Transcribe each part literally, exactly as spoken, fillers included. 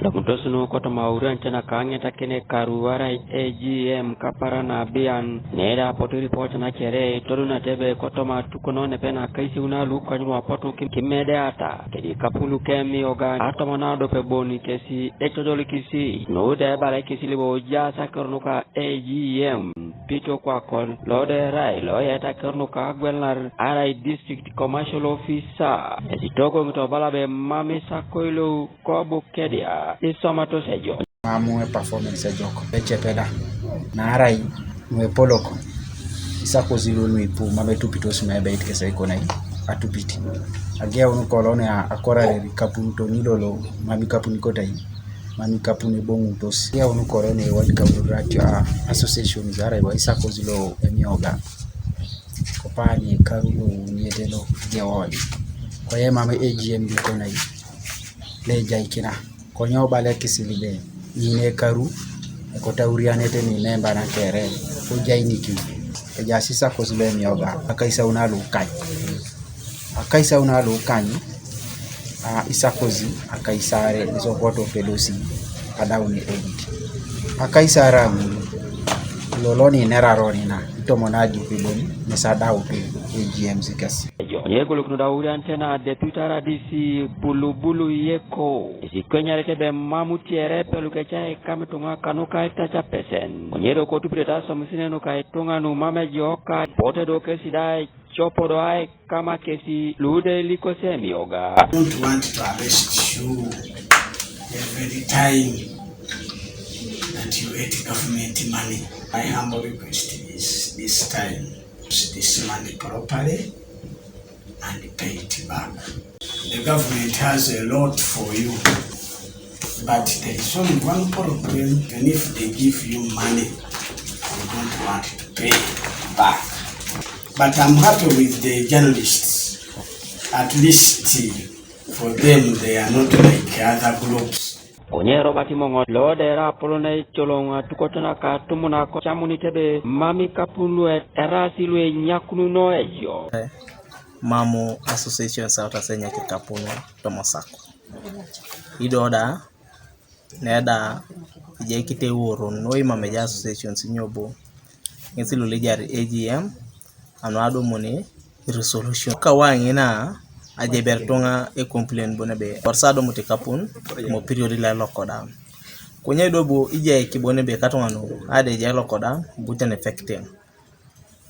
Domutos nu kotoma aurianet naka aŋetakin ekaru arai A G M Kapara na abian, neda apotu ripot nakere itodunete ebe kotoma atukono nepe nakaisiuna lukany lu apotu kim-, kimedeata kedi ikapun luka emioga atomon adiope bon kesi etodolikisi. Nuda ebala ekisilibo ejaas akiro nuka A G M Pito Kwakol, lo da erai lo eyatakar nuka agwelanar arai District Commercial Officer. Esitogoŋit obala ebe mam isakoi lo ko Bukedea isomatos ejok. Mam eperformance ejok ecepe da, naarai nuepolok isakosi lu nuipu mam etupitos nuebeit kesi ikonai atupit. Ageun kolo ne akorarer ikapun toni lolo mam ikapun ikotai, mam ikapun eboŋutos. Ageun kolo ne World Cup Ratio Associations arai wa isakosi lo emioga, kopani ekaru lo uniete lo geoni, koye mam A G M ikonai lejaikina. Konye obala ekisil ebe ŋin ekaru ekotaurianete ni memba nakere kojainikin. Ejaas isakosi lu emioga akaisauna lukany. Akaisauna lukany, a, isakosi akaisare isopoto pedosi adaun edit. Akaisare aŋun lolo ni neraro nina itomon adiope bon ŋes adaut A G M sikes. Ejo, nyegolokino da aurianete na deputy R D C Bulubulu Yeko. Esikwenyarete ebe mam tiere epelu kec aikam ituŋa kanuka aitacapesen. Konye do kotupitete asomisine nuka ituŋa nu mam ejoka, pote do kesi da ecopo do aikama kesi lu da elikosi emioga. I don't want to arrest you every time that you eat government money. My humble request is this time, use this money properly and pay it back. The government has a lot for you, but there is only one problem. Even if they give you money, you don't want to pay back. But I'm happy with the journalists. At least for them, they are not like other groups. Konye Robert Moŋot, lo da erai apolon na ecoloŋ atukot naka atum nako, camunit ebe mam ikapun lu eraasi lu enyakununo ejo. Mam associations autas enyaki ikapun toma sacco. Ido da, neda ejai kite eworon noi mam ejai associations inyo bo, ŋesi lolo ejaar A G M, anu adumuni resolution. Kawa ŋina ajeber tuŋa e complain bon ebe, kwarsa adumut ikapun mo period lo eloko da. Konye do bo ijai kibon ebe katuŋa nu ada ejai eloko da, buten effective.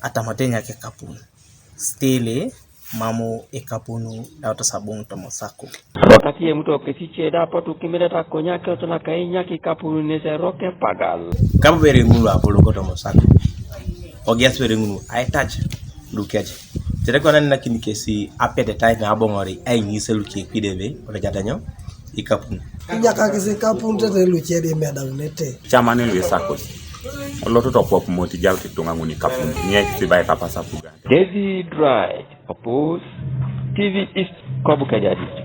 Atamate enyaki ikapun. Still, mam ikapun eutas abuŋ toma sacco. Wakati yemuto kesi ce da apotu kimedeta konye akirot naka enyaki ikapun nes eroko epagal. Kabu bere ŋulu apolok toma sacco. Ogias bere ŋulu aitac lukec. Tere kwana ninakin kesi apedetait na aboŋori aiŋise lukec kidebe, orejatanyo ikapun. Ijakakis ikapun tete luce di medaunete. Camani lu isakos. Oloto topop mot ijaut ituŋa ŋun ikapun. Nye kisibai kapasa pugan. David Wright, Opus, T V East, Kobu Kejadi.